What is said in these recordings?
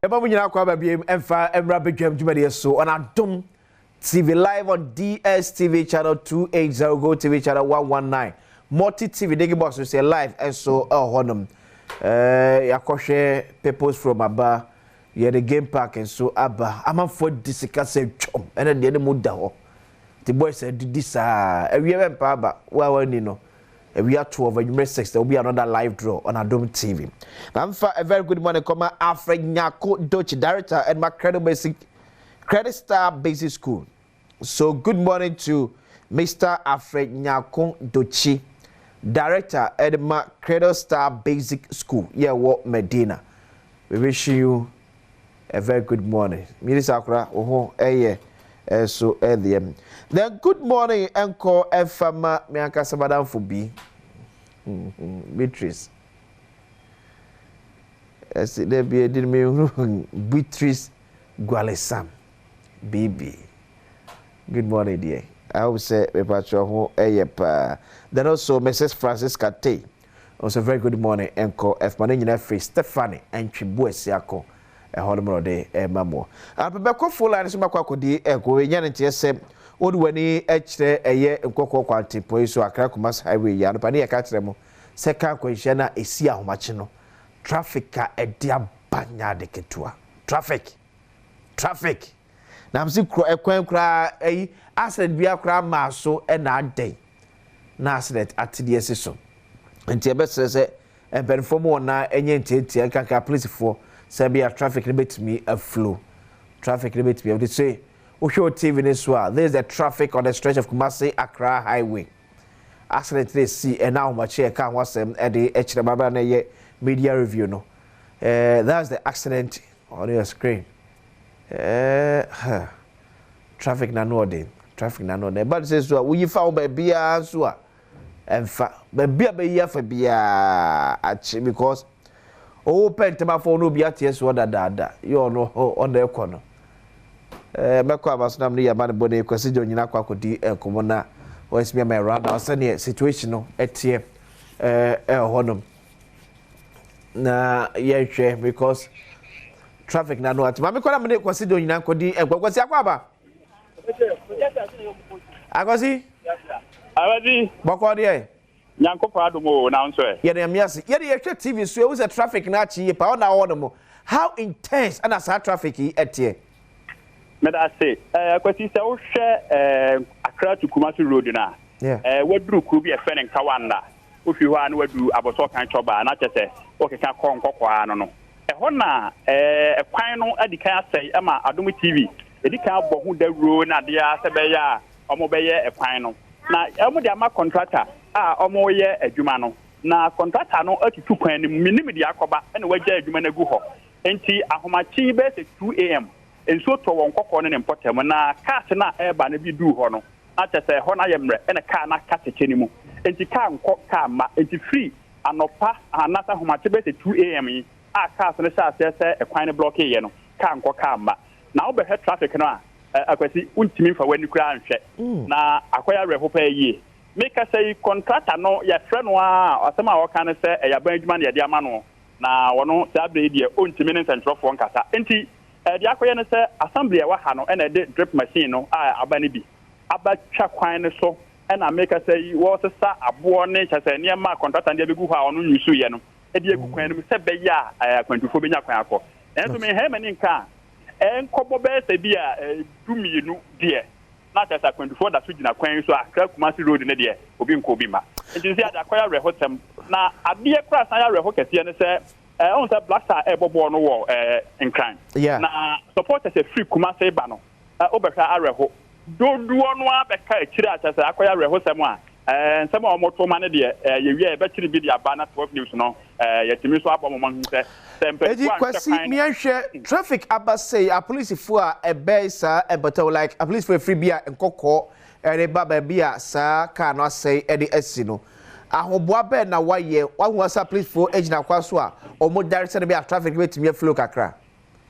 Yɛma mo nyinaa akwaaba biem ɛmfa mmra badwam dwumadie so on Adom TV live on DSTV channel 280, Go TV channel 119, Multi TV Digi Box so sɛ live ɛnso ɛwɔ hɔnom. Ɛɛ yɛakɔhwɛ People's From aba, yɛde Game Park nso aba. Amanfoɔ di sika sɛ twam ɛna deɛ ne mu da hɔ. Nti boys adidi saa awia bɛmpa aba wo a wani no. Awia 12, anwummerɛ 6, there will be another live draw on Adom TV. Na mfa a very good morning kɔma Alfred Nyako Dochi, director at my Credit Basic Credit Star Basic School. So good morning to Mr. Alfred Nyako Dochi, director at my Credit Star Basic School. Yeah, what Medina. We wish you a very good morning. Miri Sakura, oho, eh, so eh, Then good morning, Enko, Efama, me ankasa madamfo bi. Beatrice. Ɛsɛ dɛ bi edi mi hunu Beatrice Gualesam. BB. Good morning, dear. I hope sɛ mepatro ho ɛyɛ paa. Then also Mrs. Francisca Tay. Also very good morning, Enko. Ɛfuma ne nyinaa firi Stephanie Antwi Buasiako. Ɛhɔ nom na ɔde ɛma mo. Apɛbɛkɔ phone line so makɔ akɔdi ɛkɔ enya ne nteɛ sɛ wode w'ani kyerɛ ɛyɛ Nkɔkɔɔ kwantempɔn yi so, Accra Kumasi highway yi anɔpa ne yɛka kyerɛ mo sɛ kaa nkwanhyia no a ɛsi ahomakye no, traffic a ɛde aba nyɛ ade ketewa. Traffic, traffic na msi kuro ɛkwan koraa ɛyi accident bia koraa maa so ɛna adɛn na accident atedeɛ si so. Nti ɛbɛsrɛ sɛ mpanimfoɔ mu wɔn nan ɛnyɛ ntiantia nkanka apolisifoɔ sɛ bi a traffic no bɛtumi aflow, traffic no bɛtumi aflow. Sɛ wohwɛ wɔ TV ne so a, this is the traffic on the stretch of Kumasi Accra highway. Accident no esi ɛna ahomakye ɛka ho asɛm ɛde ɛkyerɛ babra na ɛyɛ media review no. That's the accident on your screen. Traffic na no ɔden, traffic na no ɔden. Ɛba sɛ so a woyi fa ho baabiara nso a ɛmfa baabi a bɛyi afa biara akye because owó pɛ ntɛm afɔ no obi ateɛ soɔ dadaada yɛ ɔno ɔna ɛkɔ no. Mɛkɔ abaso nam ne yaba ne bɔ ne Kwasi gye onyina akɔ akɔdi nkɔmɔ na wɔasimi ama ɛwura na sɛneɛ situation no ɛteɛ ɛwɔ hɔnom na yɛhwɛ because traffic na no ate. Maame kɔ na mene Kwasi gye onyina nkɔdi nkɔmɔ. Kwasi akɔ aba. Akwasi. Awadi. Bɔkɔ deɛ. Nyankopɔn adom o, na nso ɛ. Yɛde nyame ase. Yɛde yɛhwɛ TV so ehu sɛ traffic na akyi yie paa ɔna ɔwɔ no mo. How intense ɛna saa traffic yi ɛteɛ? Meda ase. Kwasi, sɛ wohwɛ Accra to Kumasi road no a, waduru kuro bi a ɛfrɛ no Nkawanda. Wofiri hɔ a na waduru Abɔsɔ kan Twɔba na kyerɛ sɛ wokeka kɔ Nkɔkɔɔ ano no. Ɛhɔ na ɛkwan no adi kan asɛe ma Adom TV ɛdi kan abɔ ho dawuro ne adeɛ a sɛ bɛyɛ a wɔbɛyɛ ɛkwan no. Na wɔde ama contractor a wɔreyɛ adwuma no. Na contractor no atutu kwan no mu. Menim deɛ akɔba na wagya adwuma no agu hɔ. Nti ahomakye bɛyɛ sɛ 2 a.m. nsuo tɔ wɔ Nkɔkɔɔ ne ne mpɔtam na cars no a ɛreba no bi duu hɔ no na kyerɛ sɛ ɛhɔ no ayɛ mmerɛ ɛna car no aka kɛkyɛ no mu. Nti car nkɔ car mma. Nti firi anɔpa anaasɛ ahomakye bɛyɛ sɛ 2 a.m. yi a cars no hyɛ aseɛ sɛ ɛkwan no blockeeɛ no, car nkɔ car mma. Na wobɛhwɛ traffic no a, Akwasi, wontumi mfa w'ani koraa nhwɛ. Na akɔyɛ awerɛho paa yie. Mekasa yi, contractor no yɛfrɛ no a asɛm a ɔka no sɛ ɛyɛ aban adwuma na yɛde ama no na ɔno saa berɛ yi deɛ ɔntumi ne nsɛntwerɛfoɔ nkasa. Nti deɛ akɔyɛ no sɛ assembly a ɛwɔ ha no ɛna ɛde drip machine no a aba no bi aba twa kwan no so ɛna mekasa yi wɔresesa aboɔ ne kyɛ sɛ nneɛma a contractor no de abɛgu hɔ a ɔno nyusuiɛ no ɛde agu kwan no mu sɛ bɛyɛ a akwantufoɔ bɛnya kwan akɔ. Nanso menhɛn m'ani nka a ɛnkɔbɔ bɛyɛ sɛ bi a 12 deɛ na kyerɛ sɛ akwantufoɔ da so gyina kwan yi so Accra Kumasi road ne deɛ obi nkɔ obi ma. Nti sɛ ade akɔyɛ awerɛhosɛm na adeɛ koraa san yɛ awerɛho kɛseɛ ne sɛ ɔhu sɛ Black Star ɛrebɔ bɔɔl no wɔ Nkran. Na supporters afiri Kumasi ba no wobɛhwɛ awerɛho dodoɔ no ara bɛka akyire a kyerɛ sɛ akɔyɛ awerɛhosɛm a nsɛm a wɔto ma no deɛ yɛwie a yɛbɛkyere bi de aba na 12 News no yɛtumi nso abɔ mo ho sɛ sɛ mpanyinfoɔ anhwɛ Kwasi kwan no. Miɛnhwɛ traffic aba sei, apolisifoɔ a ɛbɛn saa ɛbɛtɛw like apolisifoɔ efiri bi a Nkɔkɔɔ ɛde ba baabi a saa car no asɛe ɛde asi no, ahoboa bɛn na wayɛ wahu asa apolisifoɔ gyina kwan so a wɔn dare sɛ bi a traffic bɛtumi aflow kakra?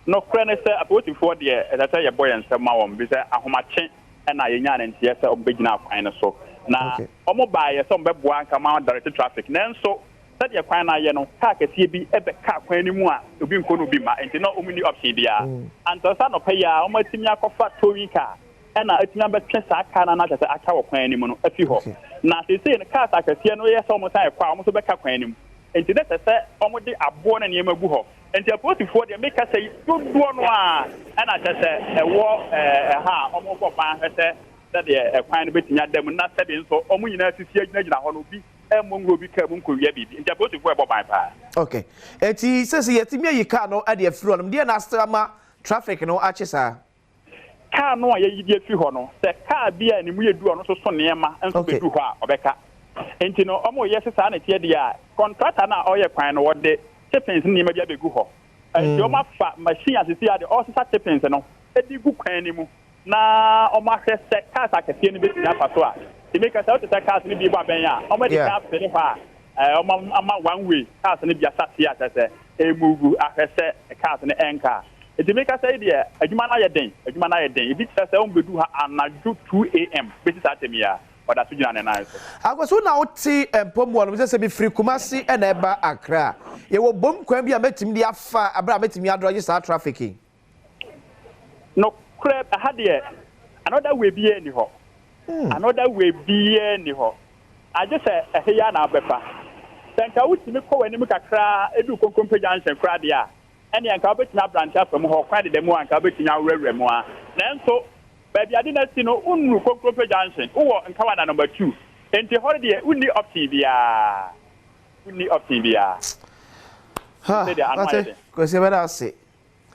Nokorɛ ne sɛ apolisifoɔ deɛ ɛsɛ sɛ yɛbɔ yɛn nsɛm ma wɔn bi sɛ ahomakye ɛna yɛnyaa ne nteɛ sɛ wɔn bɛgyina kwan no so na wɔn baayɛ sɛ wɔn bɛboa nka ma direct traffic, nanso Sɛdeɛ kwan no ayɛ no, kaa kɛseɛ bi bɛka kwan no mu a obi nkɔ na obi mma, enti na wɔnni option biara. Ansa sɛ anɔpa yi ara wɔatumi akɔfa towing car na atumi abɛtwe saa kaa no a na kyerɛ sɛ aka wɔ kwan no mu no afi hɔ. Na seesei no cars akɛseɛ no yɛ sɛ wɔsan rekɔ a, wɔn nso bɛka kwan no mu. Enti na ɛsɛ sɛ wɔde aboɔ ne nneɛma gu hɔ. Enti apolisifoɔ deɛ mekasa yi dodoɔ no ara na kyerɛ sɛ ɛwɔ ɛha a wɔrebɔ ban ahwɛ sɛ sɛdeɛ ɛkwan no bɛtumi ada mu na sɛdeɛ nso wɔn nyinaa sisi agyinagyina hɔ no obi mmɔ nwura obi kaa mu nkɔwia biribi. Nti apolisifoɔ ɛbɔ ban paa. Ok. Enti sɛsɛ yɛatumi ayi kaa no de afiri hɔ nom, deɛn na astra ama traffic no akye saa? Kaa no a yɛayi de afiri hɔ no, sɛ kaa bi a ne mu yɛ duru a ɔno nso so nneɛma nso bɛduru hɔ a, ɔbɛka. Enti no, wɔreyɛ sɛ saa na ɛteɛ deɛ a, kɔntrata no a ɔreyɛ kwan no, wɔde chippings ne nneɛma bi abɛgu hɔ. Enti wɔafa machine a seesei ara deɛ ɔresesa chippings no de gu kwan no mu na wɔahwɛ sɛ cars akɛseɛ no bɛtumi afa so a. Nti meka sɛ wote sɛ cars no bi rebɔ abɛn a, wɔadi kan afele hɔ a Wɔn ama one way cars no bi ahyɛaseɛ a kyerɛ sɛ ɛremuvu ahwɛ sɛ cars no ɛnka a. Nti meka sɛ yi deɛ adwuma no ayɛ den, adwuma no ayɛ den. Ebi kyerɛ sɛ wɔn bɛdu ha anadwo 2 am bɛsi saa tɛm yi a, ɔda so gyina ne nan so. Akwasu na wote mpɔmu hɔ nom sɛ sɛ mefiri Kumasi na ɛba Accra a, yɛwɔ bom kwan bi a mɛtumi de afa berɛ a mɛtumi adrɔgye saa traffic yi? Nokorɛ ɛha deɛ another way biara nni hɔ. Another way biara nni hɔ. Agye sɛ ɛhe yi ara na wobɛfa. Sɛ nka wotumi kɔ w'anim kakra du Konkompe Junction koraa deɛ a, ɛnneɛ nka wobɛtumi abrante afa mu hɔ, kwan deda mu a nka wobɛtumi awurawura mu ara. Nanso baabi ade no asi no, wonnuru Konkompe Junction, wowɔ Nkawana Number 2. Enti ɛhɔ no deɛ wonni option biara. Wonni option biara. Ha, Sɛ deɛ ano ayɛ mate. den. Kwesi, mɛda ase.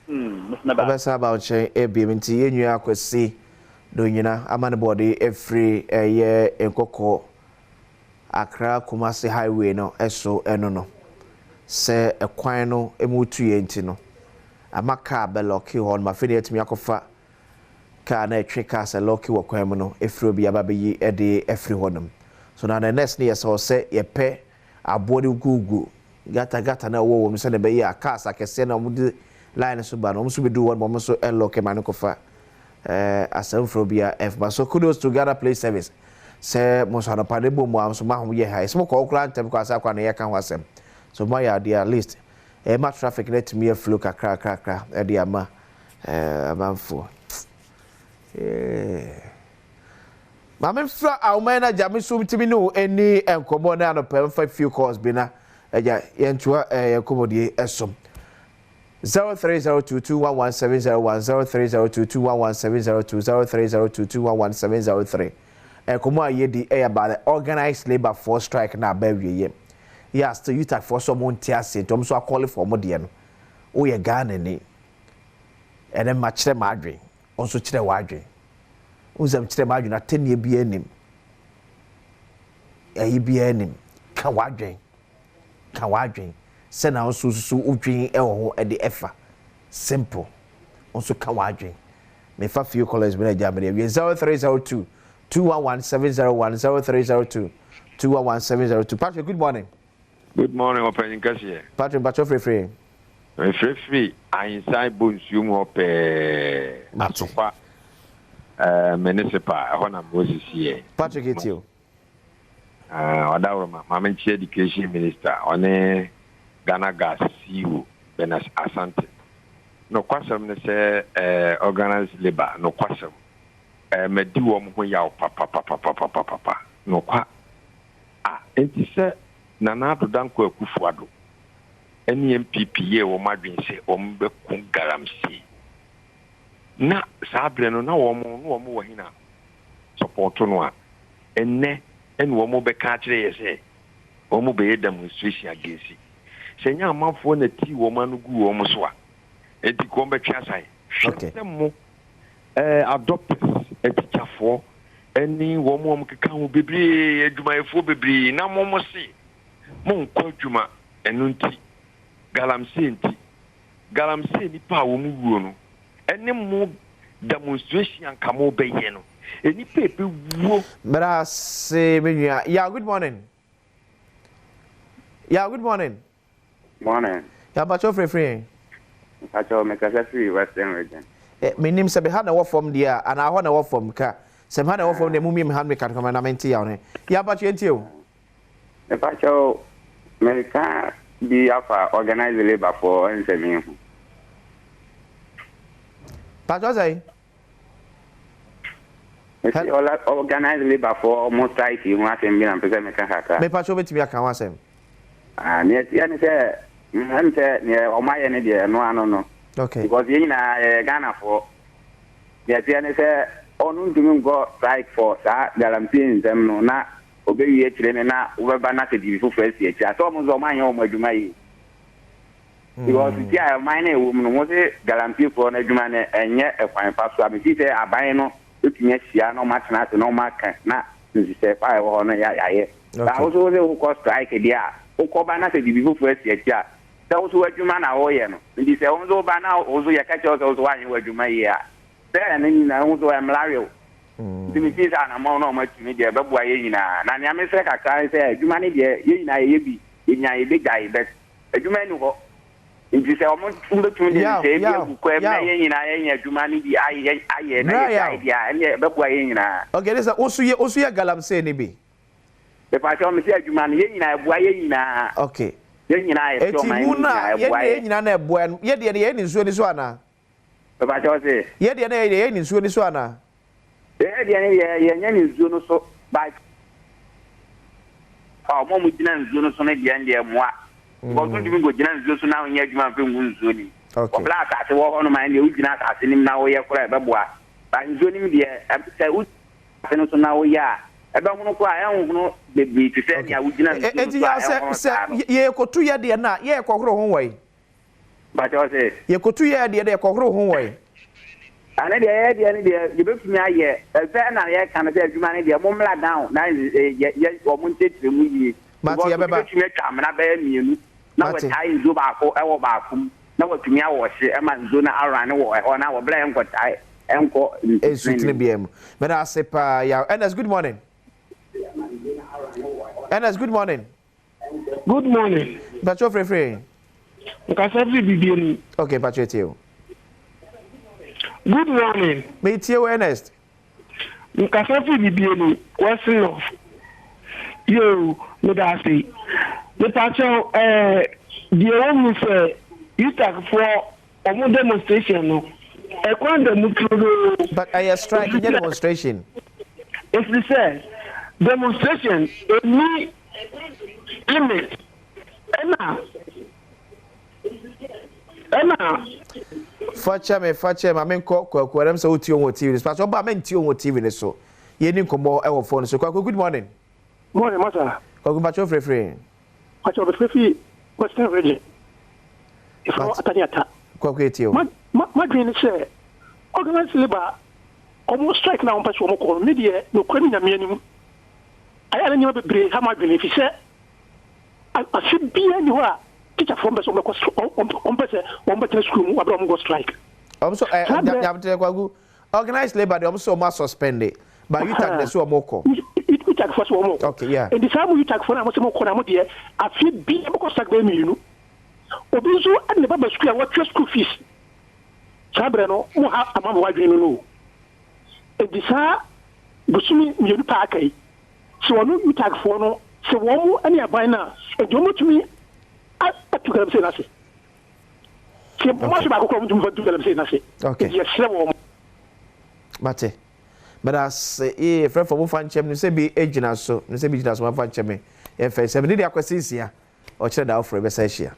Mm, mɛda ase. Ɔbɛsan aba wo nkyɛn ebiem nti yɛn nua Kwesi Donyina ama ne bɔɔde afiri ɛyɛ Nkɔkɔ Accra Kumasi highway no so ɛno no sɛ ɛkwan no mu tuiɛ nti no ama car bɛ lɔke hɔ nom afei na yɛatumi akɔfa car na ɛtwe cars ɛlɔke wɔ kwan mu no ɛfiri obi aba bɛyi ɛde afiri hɔ nom so na the next no yɛ sɛ ɔsɛ yɛpɛ aboɔ no gugu gutter gutter no a ɛwɔ wɔ mu sɛdeɛ ɛbɛyɛ a cars akɛseɛ no a wɔde line no so ba no wɔn nso bɛduru hɔ nom wɔn nso ɛlɔke ma no kɔfa eh, asɛm foforɔ biara ɛmfa so. Kudos to Ghana Police Service sɛ mo nso anɔpa no bɔ mu a nso mo ahom yɛ ha ɛsɛ mo kɔ hɔ koraa ntɛm koraa sɛ akɔ ano yɛka ho asɛm so mo ayɛ adeɛ at least ɛma traffic no atumi aflow kakra kakra ɛde ama eh, amanfoɔ eh. Maame mfra ahoma yi na gya me so ntumi ne wo ɛni nkɔmmɔ ne anɔpa mfa few calls bi na agya yɛntoa eh, yɛn nkɔmmɔdie ɛso. 0302211701 0302 211702 0302 211703. Nkɔmmɔ a yɛdi ɛyɛ about the organized labour force strike na aba awieɛ. Yɛ a still UTAG foɔ sɛ ɔmo nte aseɛ nti ɔmo nso acall for ɔmo deɛ no. Woyɛ Ghana ni. Ɛnɛ ma kyerɛ m'adwen. Wo nso kyerɛ w'adwen. Wo nsɛm kyerɛ m'adwen atɛnnie biara nim. Ɛyi biara nim. Ka w'adwen. Ka w'adwen. Sɛ na wo nso susu wodwen wɔ ho de ɛfa. Simple. Wo nso ka w'adwen. Mefa few callers bi na agya mede awie. 0302 211 701 0302 211 702. Patrick, good morning. Good morning, ɔpanyin kɛseɛ. Patrick, mpakyɛw firifiri. Mefirifiri Ahensan bɔ nsuo mu hɔ pɛɛ. Mate. Asokwa ɛɛ municipal ɛhɔ na mewɔ sisi yɛ. Patrick etie o. Ɛɛ ɔdawuruma maame nkye education minister ɔne Ghana Gas CEO Bernard Asante. Nokwasɛm ne sɛ ɛɛ organized labour nokwasɛm ɛɛ madi wɔn ho yaw papapapapapapa nokwa a nti sɛ Nana Addo Dankwa Akufo-Addo ne NPP yɛɛ wɔn adwene sɛ wɔn bɛko galamsey na saa berɛ no na wɔn na wɔn wɔ hena support no a ɛnnɛ ɛna wɔn bɛka akyerɛ yɛ sɛ wɔn bɛyɛ demonstration against sɛ nyɛ amanfoɔ na tii wɔn ano gu wɔn so a enti ka wɔn bɛtwe asan hwɛ sɛ mo ɛɛ adopters atikyafoɔ ɛne wɔn a wɔkeka ho bebree adwumayɛfoɔ bebree na mo mo se mo nkɔ adwuma ɛno nti galamsey nti galamsey nipa a wɔn wuo no ɛne mo demonstration anka mo bɛyɛ no nipa ebɛwuo. Mmerɛ ase me nua. Yeah, good morning. Yeah, good morning. Morning. Yeah, mpakyɛw firifiri yɛn. Mpakyɛw mekasa firi Western Region. Eh, menim sɛ meha na ɛwɔ fam deɛ a anaa hɔ na ɛwɔ fam ka sɛ meha na ɛwɔ fam deɛ mumie meha no meka no kama na mente yaw ne. Yeah, mpakyɛw yɛntie o. Mpakyɛw. Mereka bi afa organized labour foɔ nsɛm yi ho. Patro sɛn? Mese organized labour foɔ ɔmo strike yi ho asɛm bi na mpɛ sɛ meka kakra. Me patro wobɛtumi aka ho asɛm? Ah, neɛ ɛteɛ ne sɛ, ɛm sɛ neɛ ɔmo ayɛ ne deɛ ɛno ano no. Okay. Because yɛn nyinaa yɛyɛ Ghanafoɔ. Neɛ ɛteɛ ne sɛ ɔno ntumi nkɔ strike for saa galamsey nsɛm no na Obewie akyire no na wobɛba na sɛ biribi foforɔ asi akyire a, sɛ wɔn nso wɔn anyɛ wɔn adwuma yie. Because ti a ɔman no a ɛwɔ mu no, wɔn se galamseyfoɔ no adwuma no ɛnyɛ ɛkwan pa so a, mefii sɛ aban no bɛtumi ahyia na wɔn atena ase na wɔn aka na nhyehyɛe pa a ɛwɔ hɔ no yɛayɛ. Ba wo so wo se wokɔ strike deɛ a, wokɔba na sɛ biribi foforɔ asi akyire a, sɛ wo so w'adwuma na woyɛ no, nti sɛ wo nso woba na wo so yɛka kyerɛ wo sɛ wo so woanyɛ w'adwuma yie a, sɛ ɛno nyinaa wo so ɛmmra we wo. Nti mefii sɛ anammɔn no a wɔatu no deɛ ɛbɛboa yɛn nyinaa. Na nea mesrɛ kakra ne sɛ adwuma no deɛ yɛn nyinaa yɛyɛ bi, yɛnya a yɛbɛgyae but adwuma nni hɔ. Nti sɛ wɔbɛtumi de Yaw, nhyehyɛeɛ bi yaw, agu kwan mu na yaw. yɛn nyinaa yɛanya adwuma no bi ayɛ ayɛ na Mmra yɛgyae yaw. deɛ a, ɛnneɛ ɛbɛboa yɛn nyinaa. Okay, ne sɛ wo nso yɛ wo nso yɛ galamsey no bi? Mepakyɛw, mese adwuma no, yɛn nyinaa ɛboa yɛn nyinaa. Okay. Yɛn nyinaa a yɛte Eti ɔman mu no mu no a nyinaa yɛn ɛboa yɛn yɛn. nyinaa na ɛboa no, yɛ deɛ no yɛyɛ ne nsuo no so anaa? Mepakyɛw se? Yɛ deɛ no yɛ yɛyɛ ne nsuo no so anaa? Yɛn deɛ no deɛ yɛnyɛ no nsuo no so but wɔn a wɔgyina nsuo no so no deɛ deɛ mmoa because wontumi nkɔgyina nsuo so na wonyɛ adwuma mfa ngu nsuo no mu. Okay. Wɔbrɛ asase wɔ hɔ nom a ɛndeɛ wogyina asase no mu na woyɛ koraa ɛbɛboa but nsuo no mu deɛ sɛ wogyina asase no so na woyɛ a ɛbɛhono koraa ɛnhono bebree te sɛ nea wogyina nsuo no Enti so a yaw sɛ ɛnhono sɛ saa no. yɛkɔtu yɛ deɛ no a yɛkɔhoro ho wɔ he? Mpakyɛ wo se? Yɛkɔtu yɛɛ deɛ no yɛkɔhoro ho wɔ he? Ɛno deɛ yɛɛ deɛ no deɛ yɛbɛtumi ayɛ, sɛ na yɛka no sɛ adwuma no deɛ mommra down na yɛ yɛ wɔn nkyerɛkyerɛ mu yie. Mate Because obi yɛbɛba. bɛtumi atwa amena bɛyɛ mmienu na Mate. watae nsuo baako wɔ baako mu na watumi awɔhye ma nsuo no arane wɔ ɛhɔ na wɔbrɛ ɛnkɔtae ɛnkɔ nsutene no Nsutene mu. biara mu. Meda ase paa Yaw. Ernest good morning. Ernest good morning. Good morning. Mpacho frefre. Nkasa firi Bibiani. Okay, mpacho etie o. Good morning. Me tie o Ernest. Nkasa firi Bibiani, Western North. Yo, me da ase. Mepacho eh deɛ ɛwɔ mu sɛ UTAG foɔ wɔn demonstration no ɛkwan da mu turodoo. But ɛyɛ strike nyɛ demonstration. Ɛfiri sɛ demonstration ɛnni limit ɛna ɛna. Fakyɛ me fakyɛ ma menkɔ Kwaku ɛnam sɛ wotie wɔn wɔ TV no so pastor ɔba mentie wɔn wɔ TV no so yɛni nkɔmmɔ ɛwɔ phone so Kwaku good morning. Morning masa. Kwaku mpakyɛ wofirefiri. Mpakyɛ ɔbɛfrɛ fi western region yɛfrɛ hɔ Atani Ata. Kwaku etie o. Ma ma madwene ne sɛ organized labour wɔn strike na wɔn pɛ sɛ wɔn kɔ no me deɛ nokorɛ ne Nyame anim ayɛ a na nneɛma bebree ha m'adwene efisɛ afe biara nni hɔ a teacherfoɔ mpɛ sɛ wɔn bɛkɔ wɔn pɛ sɛ wɔn bɛtena sukuu mu wɔ abere a wɔn kɔ strike. Wɔn so ɛ Saa berɛ nyabotrɛ Kwaku Organised labour deɛ ɔmo sɛ ɔmo asuspɛnde but UTAG deɛ sɛ ɔmo kɔ. UTAG foɔ sɛ ɔmo kɔ. Okay yeah. Nti saa mo UTAG foɔ no a mo sɛ mo kɔ no a mo deɛ afe biara mo kɔ strike bɛyɛ mienu. Obi nso de ne ba ba sukuu a watua school fees saa berɛ no mo ha amanfoɔ adwene no no o. Nti saa bosome mienu pɛ a aka yi sɛ ɔno UTAG foɔ no sɛ wɔn ne aban no a nti wɔn bɛtumi atu galamsey no ase. Sɛ yɛbɔ ase baako koraa a wɔntumi mfa ntu galamsey no ase. Enti yɛsrɛ wɔn. Mate. Meda ase. Yee, frɛfoɔ momfa nkyɛ me. Menim sɛ bi gyina so. Menim sɛ bi gyina so. Momfa nkyɛ me. Yɛmfa nsi ha. Mede deɛ Akwasi Nsia, ɔkyerɛ da foforɔ yɛbɛsan ahyia.